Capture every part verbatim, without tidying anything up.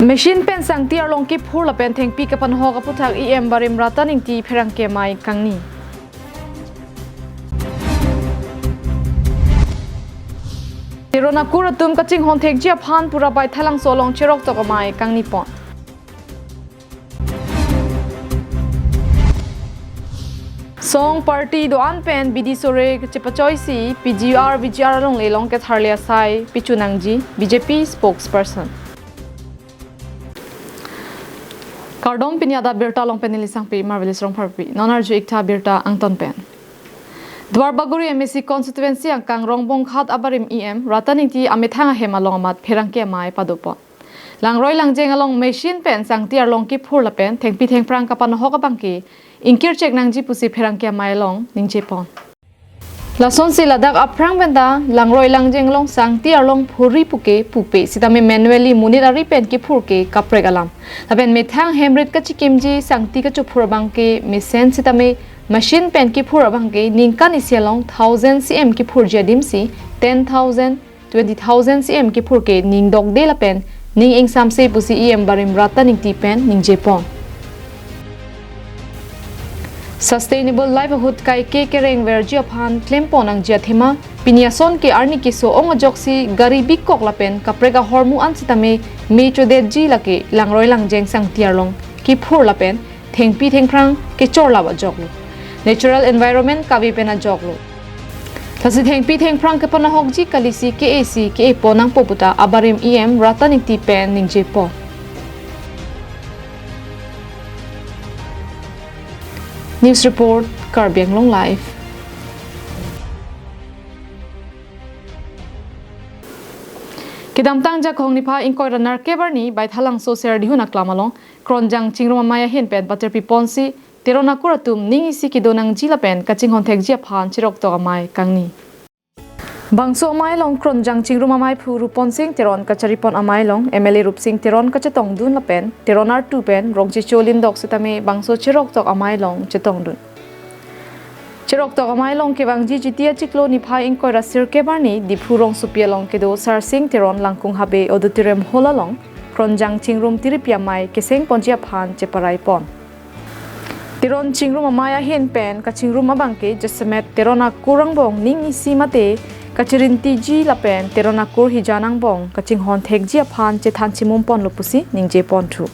Machine pen sangti arlong kephur lapen thengpi kapanohok aputhak E M Barim Ratan Engti pherangke amei kangni. Teron akur atum kachinghon thekji aphan Pura Baithalangso along cheroktok amei kangni pon. Song party do-an pen bidi sore chepachoisi P G R V G R alongle along ketharle asai pichu nangji, B J P spokesperson. Kardom, pini adap birta along pen neli Sangpi Marvelous Rongpharpi. Non arju-ik tha birta angton pen. Duarbagori M A C constituency angkang Rongbonghat abarim E M Ratan Engti amethang ahem along amat pherangke amei padopon. Langroi langjeng along machine pen sangti arlong kephur lapen thengpi thengphrang kapanohok abangke ingkirchek nangji pusi pherangke amei along ningjepon. Lasonsi ladak aphrang penta langroi langjeng along sangti arlong phurri puke pupe sitame manually monit ari pen kephurke kaprek alam. Lapen methang hemrit kachikimji sangti kachophur abangke mesen sitame machine pen kephur abangke ningkan isi along thousand C M kephurji adimsi ten thousand, twenty thousand C M kephurke ning dokde lapen ning ingsamse pusi E M Barim Ratan Engti pen ningjepon. Sustainable livelihood kaike kereng verji aphan klempon nangji athema pini ason ke arni keso ong ajoksi gari bikok lapen kaprek ahormu an sitame me chodetji lake langroi langjeng sangti arlong kephur lapen thengpi thengphrang kechorlap ajoklo. Natural environment kave pen ajoklo. Lasi thengpi thengphrang kepanohokji kalisi ke-esi ke-epon nangpo puta abarim E M Ratan Engti pen ningjepon. News report, Karbi Anglong Live. Kedamtang Jakhong niphai ingkoi ra nerkep arni Baithalangso Serdihun aklam along Kronjang Chingrum amei ahin pen paterpi ponsi Teron akur atum ning isi kedo nangji lapen kachinghon thekji aphan cheroktok amei kangni. Bangso amei along Kronjang Chingrum ameiphu Ruponsing Teron, kacharipon amei along M L A Rupsing Teron kachetongdun lapen Teron artu pen Rongchecho Lindok sitame bangso cheroktok amei along chetongdun. Cheroktok amei along kevangji Jitia chiklo niphai ingkoi ra sirkep arni Diphu rongsopi along kedo Sarsing Teron Langkung Habe Auditorium Hall along Kronjang Chingrum tiripi amei keseng ponji aphan cheparaipon. Teron Chingrum amei ahin pen kachingrum abangke jasemet Teron akur angbong ning isi mate kachirintiji lapen Teron akur hijan angbong kachinghon thekji aphan chethan chimum ponlo pusi ningjeponthu.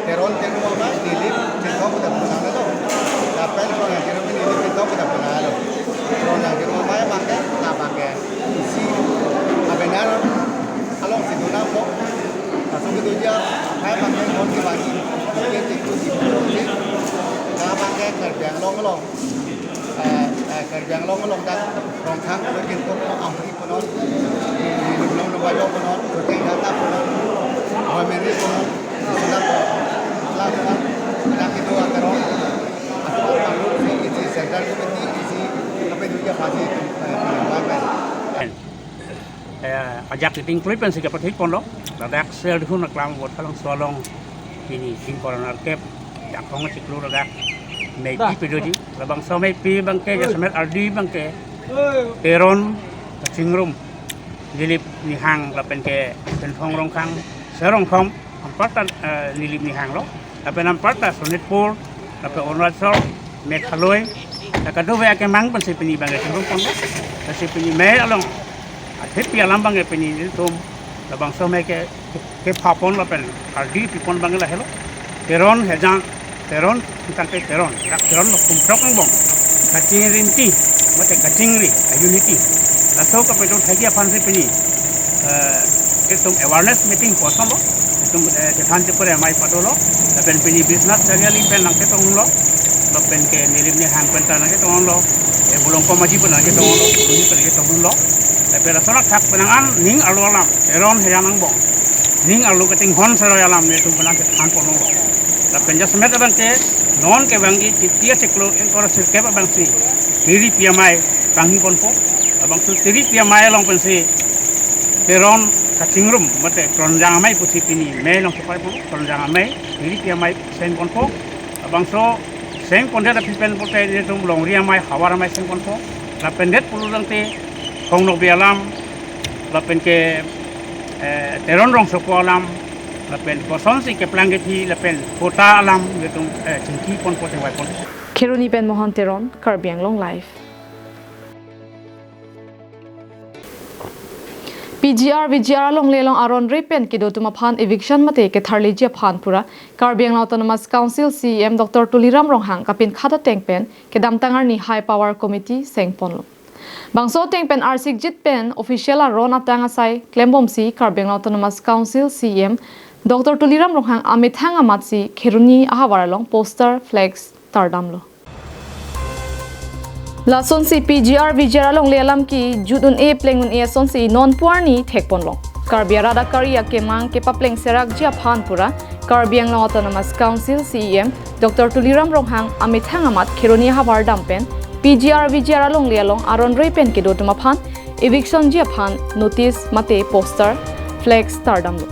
Teron Chingrum amei neli chinthong kita punang lo. Lapen Kronjang Chingrum neli chinthong kita punang lo. Kronjang Chingrum amei abangke, labangke isi abenar alongsi do nangpo. Laso kedoji amei abangke non kevangji, ke tiktu di pusi, labangke Karbi Anglong along, eh, eh, Karbi Anglong along dak Rongkhang, Rongkhang ko Amri punon, Lumlong Lumbajo punon, Roteng Data punon, Hoimeri punon, Sula punon, Sula punon, Rakido Akarong, Aswal Panglur si isi Central Committee, isi kapeduja pasi itu, eh, penambahan. Eh, ajak iting klui pensi kapathik ponlo, ladak Serdihun aklam Baithalangso along pini ingkoi ra nerkep, Jakhong chiklo ladak meipi pedoji, labangso meipi abangke, jasemet ardi abangke, Teron, Kachingrum, Nilip Nihang lapen ke Penphong Rongkhang, Serongkhom, anparta, eh, Nilip Nihang lo, lapen anparta Sonitpur, lapen Arunachal, Meghalaya, la kadokave akemang pensi pini abangke chingrum ponlo, pensi pini mei along athepi alam abangke pini nelitum labangso mei ke, ke, kepha pon lapen ardi pipon abangke lahelo. Teron hijan, Teron, tangte Teron, dak Teron lo kumprok angbong kachingrinti mate kachingri a-unity. Laso kapedo thekji aphansi pini, eh, itum awareness meeting kosonlo, itum, eh, chethan chepare amei padolo, lapen pini Biswanath Chariali pen nangketonglo, lapen ke Nilip Nihang pen ta nangketonglo, eh, Bulong Komaji pen nangketonglo, Bulong pen nangketonglo, lapen laso athak penang an ning arlo alam, Teron hijan angbong ning arlo kachinghon seroi alam nelitum penang chethan ponlo. Lapen jasemet abang ke non kevangji titi achiklo ingkoi ra sirkep abangsi tiri pi amei kangni ponpo. Labangso tiri pi amei along pensi Teron kachingrum mate Kronjang amei pusi pini mei along kepai ponpo, Kronjang amei tiri pi amei seng ponpo. Labangso seng pondet aphi pen pote netum longri amei havar amei seng ponpo. Lapen det pulo tangte Kongnokbe alam, lapen ke eh, Teron Rongsopo alam, lapen kosonsi keplang kethi, lapen kota alam netum eh, chingki ponpo, chingvai ponpo. Kheroni pen Mohan Teron, Karbi Anglong Live. P G R V G R alongle along aron re pen kedo atum aphan eviction mate ketharliji aphan pura Karbi Anglong Autonomous Council C E M Doctor Tuliram Ronghang kapinkhat ateng pen kedamtang arni High Power Committee seng ponlo. Bangso ateng pen arsikjit pen official aron atang asai klembomsi Karbi Anglong Autonomous Council C E M Doctor Tuliram Ronghang amethang amatsi Kheroni ahavar along poster, flex tardamlo. Lasonsi P G R V G R alongle alam kejut un-e pleng un-e asonsi non pu arni thek ponlo. Karbi arat akari akemang kepapleng serakji aphan pura Karbi Anglong Autonomous Council C E M Doctor Tuliram Ronghang amethang amat Kheroni ahavar dam pen P G R V G R alongle along aron re pen kedo atum aphan evictionji aphan notice mate poster, flex tardamlo.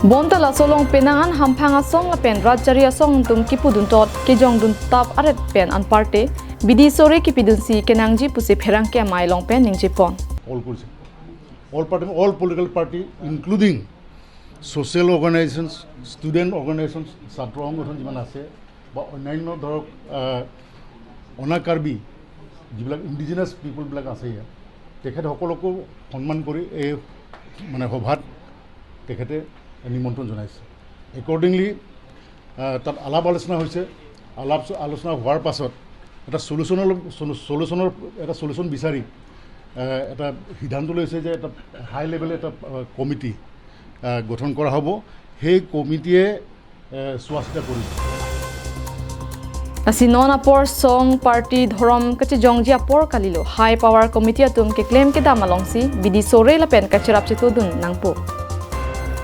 Bonta laso along penang an hamphang asong lapen rat jari asong atum kipudun tot kejongdun tap aret pen anparte bidi sore kipidunsi kenangji pusi pherangke amei along pen ningje pon. All kursi. All party, all political party, including social organizations, student organizations, ছাত্ৰ সংগঠন যিমান আছে বা অন্যান্য ধৰক আহ, অনা কাৰ্বি যিবিলাক ইণ্ডিজিনাছ পিপলবিলাক আছে ইয়াত, তেখেতসকলকো সন্মান কৰি এই মানে সভাত তেখেতে নিমন্ত্ৰণ জনাইছে। একৰ্ডিংলি তাত আলাপ আলোচনা হৈছে। আলাপ আলোচনা হোৱাৰ পাছত এটা চলিউশ্যনৰ চলিউশ্যনৰ এটা চলিউশ্যন বিচাৰি আহ, এটা সিদ্ধান্ত লৈছে যে এটা হাই লেভেল এটা আহ, কমিটি আহ, গঠন কৰা হ'ব। সেই কমিটিয়ে আহ, চোৱা চিতা কৰিব। Lasi non apor song party dhorom kachejongji apor kalilo, High Power Committee atum keklem kedam alongsi bidi sore lapen kacherap chetodun nangpo.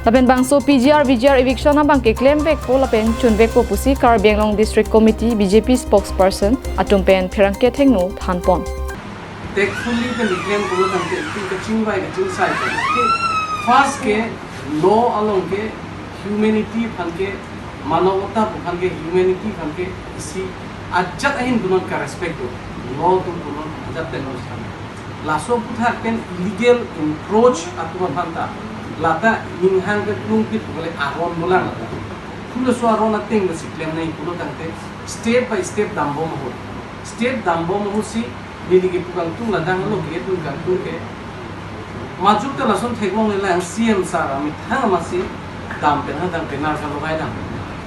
Lapen bangso P G R V G R eviction abang keklem vekpo lapen chun vekpo pusi Karbi Anglong District Committee B J P spokesperson atum pen pherangke athengno than pon. Tactfully pen keklem pulo tangte, itum kachingvai kachingsai pen. First ke law along ke humanity aphan ke, manavta aphan ke, humanity aphan ke isi ajat ahin punon ka respect do. Law atum punon ajat pen non san. Laso aputhak pen illegal encroach atum aphan ta, lata ninghang ke plung pit kali aron dolang lata. Phulaso aron ateng si klemnei pulo tangte, step by step dambom ahut. Step dambom ahutsi neli kepu kangtung ladak lo ke, pu kangtung ke. Majok ta lason theklonglelang C M sir amethang amatsi dam pen ha dam pen nar kalo kai dam.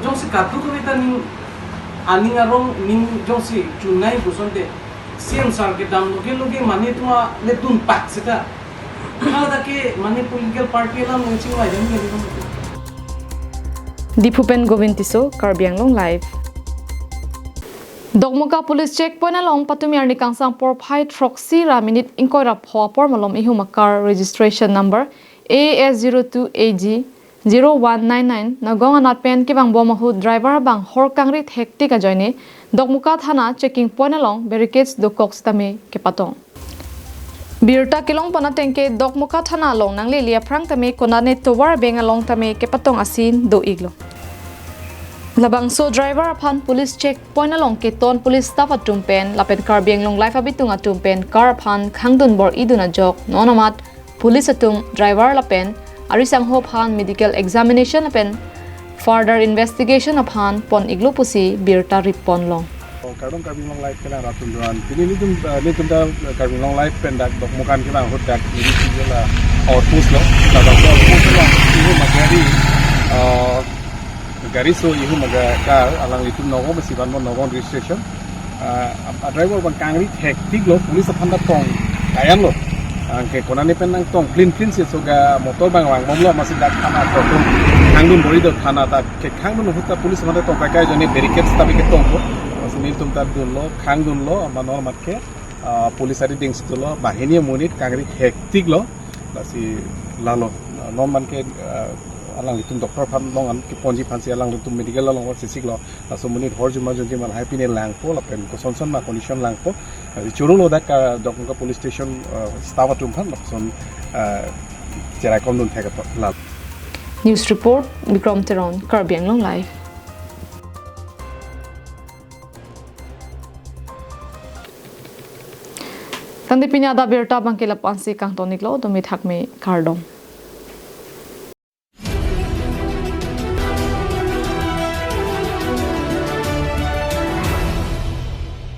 Jongsi katu kami ta ning aning arong ning jongsi chunai pusonte C M sir ke dam loge loge mane tuma le dun pak seta. Hala ta ke mane political party alam nang chingvai dam ke. Diphu pen Govind Tisso, Karbi Anglong Live. Dokmoka Police Checkpoint along patumi arni kangsam porphai throksi ra minute ingkoi ra pho apor malom ihum a-car registration number A S zero two A G zero one nine nine nagong anat pen kevangbom ahut driver abang hor kangri thektik ajoine Dokmoka Thana checking point along barricades dokok sitame kepatong. Birta kelong pon ateng ke Dokmoka Thana along nanglele aphrang tame konane tovar beng along tame kepatong asin do-iklo. Labangso driver aphan police checkpoint along keton police staff atum pen lapen Karbi Anglong Live abitung atum pen car aphan khangdun bor-idun ajok non amat police atum driver lapen arisangho aphan medical examination lapen further investigation aphan pon-iklo pusi birta rip ponlong. Kardom Karbi Anglong Live kelang rat atum doan. Pini nelitum, eh, nelitum ta Karbi Anglong Live pen dak Dokmoka kevang ahut dak neli si la outpost lo. Dak outpost lo. Ihu magari, eh, gari so ihu maga car alanglitum nogong mesiban mo nogong registration. Ah, a driver abang kangri thektik lo, police aphan ta tong kayan lo. Anke konane pen nangtong plin plin si so ga motor abang vangbomlo, amatsi dak thana kotum khangdun bor-i do, thana ta kekhangdun ahut ta police aphan ta tong kai kai ajoine barricades ta bi ketongpo. Amatsi nelitum ta dunlo, khangdunlo, amat non amat ke, ah, police arideng si dolo, banghini amonit kangri thektik lo, lasi lalo, non man ke, ah, Alanglitum doctor aphan along an keponji aphansi alanglitum medical along si siklo. Laso amonit horjuma junji ma lahai pine langpo lapen kosonson ma condition langpo. Choro lo dak ka Dokmoka police station, uh, staff atum aphan lapuson, uh, cherai komdun thek apot la. News report, Bikram Teron, Karbi Anglong Live. Tangte pini adap abirta abangke la-an si kangton-iklo, dumi thakme, kardom.